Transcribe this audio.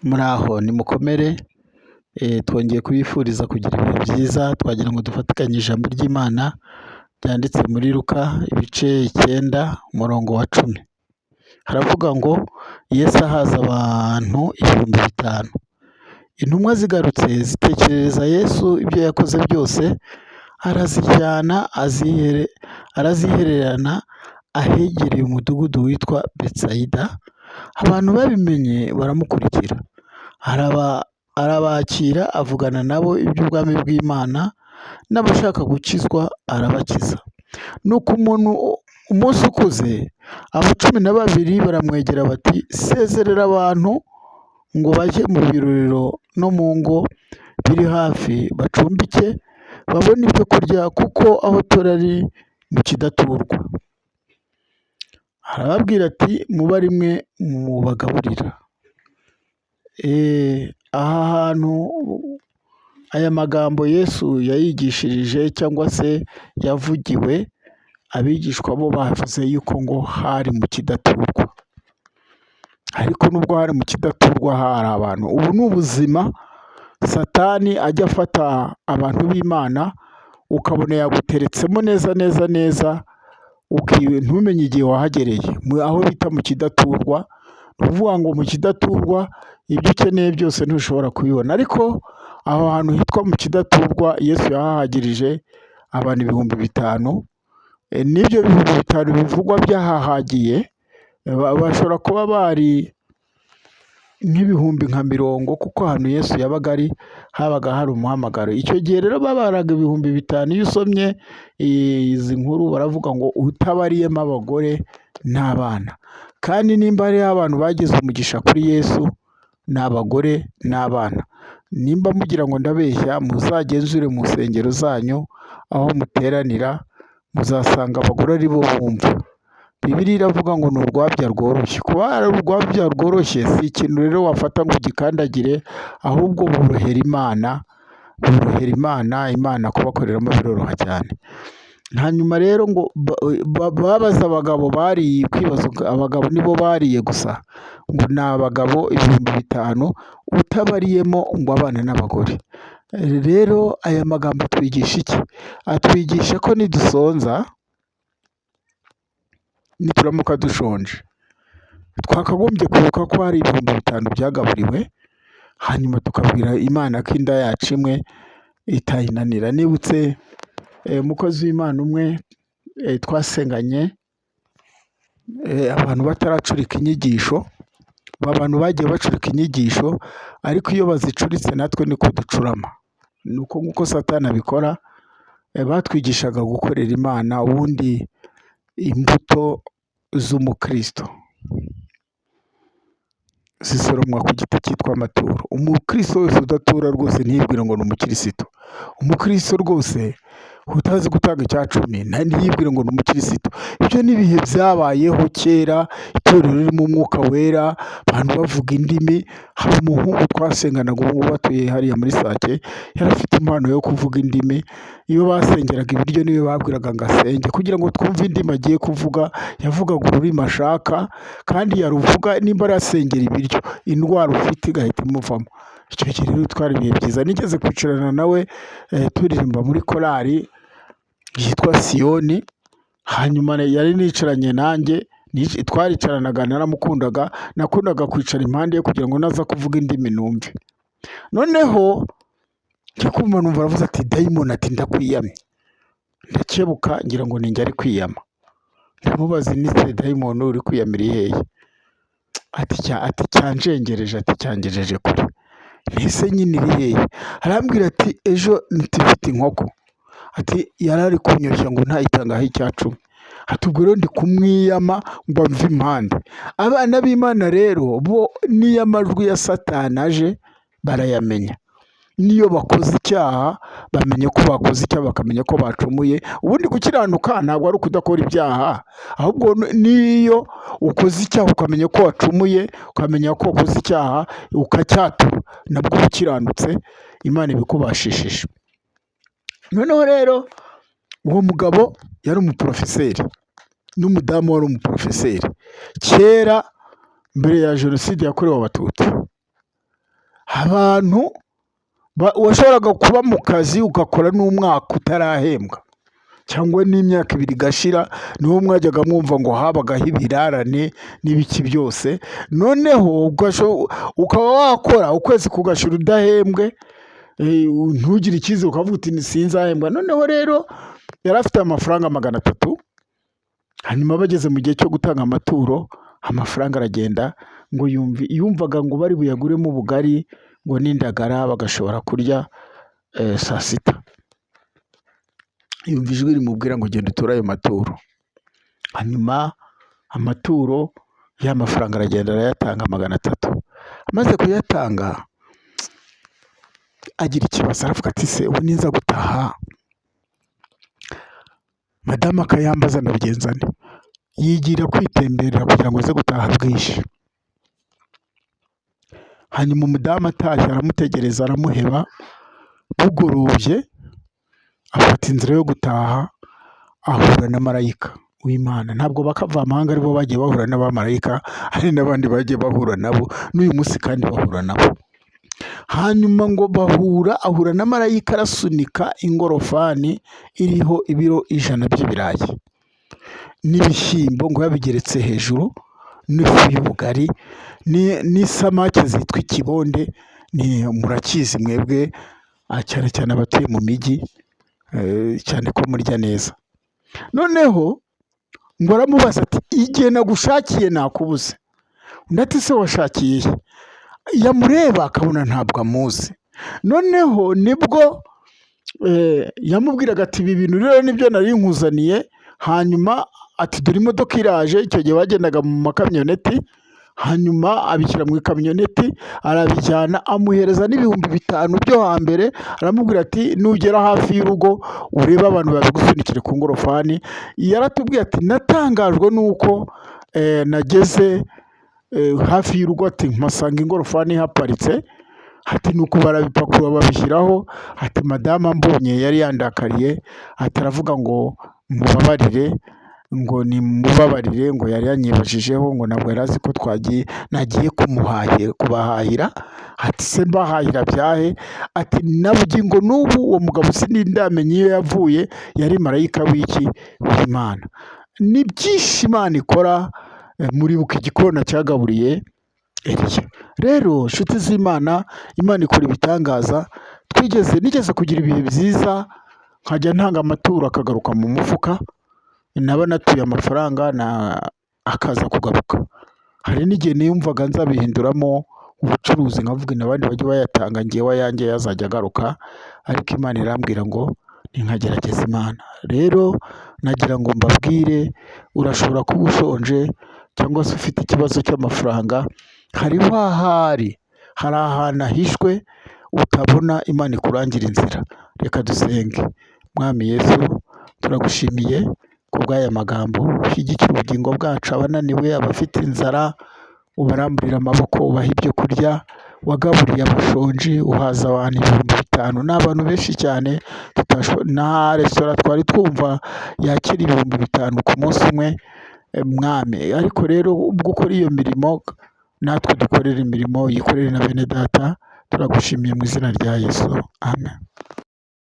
Muraho nimukomere, twongeye kubifuriza kugira ibihe byiza, twagira ngo dufatikanye ijambo ry'Imana ryanditse muri Luka ibice 9 umurongo wa 10. Haravuga ngo Yesu ahaza abantu 5000. Intumwa zigarutse zitekerereza Yesu ibyo yakoze byose, arazijyana arazihererana ahegereye umudugudu witwa Betsayida. Abantu babimenye baramukurikira, arabakira avugana nabo iby'ubwami bw'Imana, n'abashaka gukizwa arabakiza. Nuko umuntu umunsi ukuze, abo 12 baramwegera bati sezerera abantu ngo bajye mu birorero no mu ngo biri hafi bacumbike babone ibyo kurya, kuko aho turi ari mu kidaturwa. Arababwira ati mube ari mwe mubagaburira. Aha hantu aya magambo Yesu yayigishirije cyangwa se yavugiwe, abigishwa bo bavuze yuko ngo hari mu kidaturwa. Ariko nubwo hari mu kidaturwa hari abantu. Ubu ni ubuzima Satani ajya afata abantu b'Imana, ukabona yaguteretsemo neza neza neza, ntumenye igihe wahagereye, aho bita mu kidaturwa. Ni ukuvuga ngo mu kidaturwa ibyo ukeneye byose ntushobora kubibona, ariko aho hantu hitwa mu kidaturwa Yesu yahahagirije abantu 5000. N'ibyo 5000 bivugwa byahahagiye, bashobora kuba bari nk'ibihumbi nka mirongo, kuko ahantu Yesu yabaga ari habaga hari umuhamagaro. Icyo gihe rero babaraga 5000. Iyo usomye izi nkuru baravuga ngo utabariyemo abagore n'abana. Kandi nimba hariho abantu bagize umugisha kuri Yesu ni abagore n'abana. Nimba mugira ngo ndabeshya, muzagenzure mu nsengero zanyu aho muteranira, muzasanga abagore ari bo bumva. Bibiliya iravuga ngo ni urwabya rworoshye. Kuba ari urwabya rworoshye si ikintu rero wafata ngo ugikandagire, ahubwo borohera Imana, borohera Imana, Imana kubakoreramo biroroha cyane. Hanyuma rero ngo babaza abagabo bariye, kwibaza abagabo nibo bariye gusa, ngo ni abagabo 5000 utabariyemo ngo abana n'abagore. Rero aya magambo atwigisha iki? Atwigisha ko nidusonza, nituramuka dushonje, twakagombye kwibuka ko hari 5000 byagaburiwe, hanyuma tukabwira Imana ko inda yacu imwe itayinanira. Nibutse umukozi w'Imana umwe twasenganye, abantu bataracurika inyigisho, abantu bagiye bacurika inyigisho, ariko iyo bazicuritse natwe niko ducurama. Ni uko nguko Satani abikora. Batwigishaga gukorera Imana, ubundi imbuto z'umukristo zisoromwa ku giti cyitwa amaturo. Umukristo wese udatura rwose ntiyibwire ngo ni umukristo. Umukristo rwose utazi gutanga icya cumi ntiyibwire ngo ni umukristo. Ibyo ni ibihe byabayeho kera, itorero ririmo umwuka wera, abantu bavuga indimi. Hari umuhungu twasenganaga, ubu ngubu atuye hariya muri Sake, yari afite impano yo kuvuga indimi. Iyo basengeraga ibiryo niwe babwiraga ngo asenge kugira ngo twumve indimi agiye kuvuga. Yavugaga ururimi ashaka kandi yaruvuga, nimba arasengera ibiryo, indwara ufite igahita imuvamo. Icyo gihe rero twari ibihe byiza. Nigeze kwicarana nawe turirimba muri korali yitwa Siyoni, hanyuma yari nicaranye nanjye, twaricaranaga, naramukundaga, nakundaga kwicara impande ye kugira ngo naza kuvuga indimi numve. Noneho njya kumva numva aravuze ati dayimoni, ati ndakwiyamye. Ndakebuka ngira ngo ninjye ari kwiyama. Ndamubaza nti dayimoni uri kwiyamira hehe? Ati cyanjengereje, ati cyangejeje kure. Ese nyine iri hehe? Arambwira ati ejo mfite inkoko, ati yari ari kunyoshya ngo ntayitangaho icya cumi, ati ubwo rero ndi kumwiyama ngo amve impande. Abana b'Imana rero bo n'iyo amajwi ya Satani aje barayamenya, n'iyo bakoze icyaha bamenya ko bakoze icyaha, bakamenya ko bacumuye. Ubundi gukiranuka ntabwo ari ukudakora ibyaha, ahubwo n'iyo ukoze icyaha ukamenya ko wacumuye, ukamenya ko wakoze icyaha ukacyatura, nabwo uba ukiranutse, Imana ibikubashishije. Noneho rero uwo mugabo yari umuporofeseri n'umudamu wari umuporofeseri kera mbere ya Jenoside yakorewe Abatutsi. Abantu washoboraga kuba mu kazi ugakora n'umwaka utarahembwa cyangwa n'imyaka 2 igashira, niho mwajyaga mwumva ngo habagaho ibirarane n'ibiki byose. Noneho ukaba wakora ukwezi kugashira udahembwe, ntugire icyizere, ukavuga uti sinzahembwa. Noneho rero yari afite amafaranga 300, hanyuma bageze mu gihe cyo gutanga amaturo, amafaranga aragenda, ngo yumvaga ngo bari buyaguremo ubugari ngo n'indagara bagashobora kurya saa sita. Yumva ijwi rimubwira ngo genda uture ayo maturo. Hanyuma amaturo ya mafaranga aragenda arayatanga 300. Amaze kuyatanga agira ikibazo, aravuga ati se ubu ninza gutaha madamu akayambaza ndabigenza nte? Yigira kwitemberera kugira ngo aze gutaha bwije. Hanyuma umudamu atashye aramutegereza aramuheba, bugorobye afata inzira yo gutaha, ahura na marayika w'Imana. Ntabwo bakavamahanga aribo bagiye bahura n'abamarayika, hari n'abandi bagiye bahura nabo n'uyu munsi kandi bahura nabo. Hanyuma ngo bahura, ahura na marayika arasunika ingorofani iriho ibiro 100 by'ibirayi n'ibishyimbo, ngo yabigeretse hejuru, n'ifu y'ubugari n'isamake zitwa ikibonde. Ni murakizi mwebwe, cyane cyane abatuye mu mijyi, cyane ko murya neza. Noneho ngo aramubaza ati igihe nagushakiye nakubuze. Undi ati se washakiye he? Yamureba akabona ntabwo amuzi. Noneho nibwo yamubwiraga ati ibi bintu rero nibyo nari nkuzaniye. Hanyuma ati dore imodoka iraje. Icyo gihe bagendaga mu makamyoneti. Hanyuma abishyira mu ikamyoneti arabijyana, amuhereza n'5,000 byo hambere, aramubwira ati nugera hafi y'urugo urebe abantu babigusunikire ku ngorofani. Yaratubwiye ati natangajwe n'uko nageze hafi y'urugo, ati mpasanga ingorofani ihaparitse, ati nuko barabipakurura babishyiraho. Ati madamu ambonye yari yandakariye, ati aravuga ngo mubabarire, ngo nimubabarire, ngo yari yanyibajijeho, ngo ntabwo yari azi ko twagiye nagiye kumuhahira kubahahira. Ati se mbahahira byahe? Ati na bugingo n'ubu uwo mugabo sindamenya iyo yavuye, yari marayika w'iki? W'Imana. Ni byinshi Imana ikora. Muribuka igikona cyagaburiye Eliya. Rero inshuti z'Imana, Imana ikora ibitangaza. Nigeze kugira ibihe byiza nkajya ntanga amaturo akagaruka mu mufuka, naba natuye amafaranga akaza kugaruka. Hari n'igihe niyumvaga nzabihinduramo ubucuruzi, nkavuga nti abandi bajye bayatanga njyewe ayanjye yazajya agaruka, ariko Imana irambwira ngo ninkagerageza Imana. Rero nagira ngo mbabwire, urashobora kuba ushonje cyangwa se ufite ikibazo cy'amafaranga, hariho ahari, hari ahantu hahishwe utabona, Imana ikurangira inzira. Reka dusenge. Mwami Yesu, turagushimiye kubw'aya magambo. Ushyigikire ubugingo bwacu, abananiwe, abafite inzara ubaramburire amaboko, ubahe ibyo kurya. Wagaburiye abashonji, uhaza abantu 5,000, ni abantu benshi cyane, nta resitora twari twumva yakira 5,000 ku munsi umwe, Mwami. Ariko rero ubwo ukora iyo mirimo, natwe dukorere imirimo, yikorere na bene data. Turagushimiye mu izina rya Yesu, amen.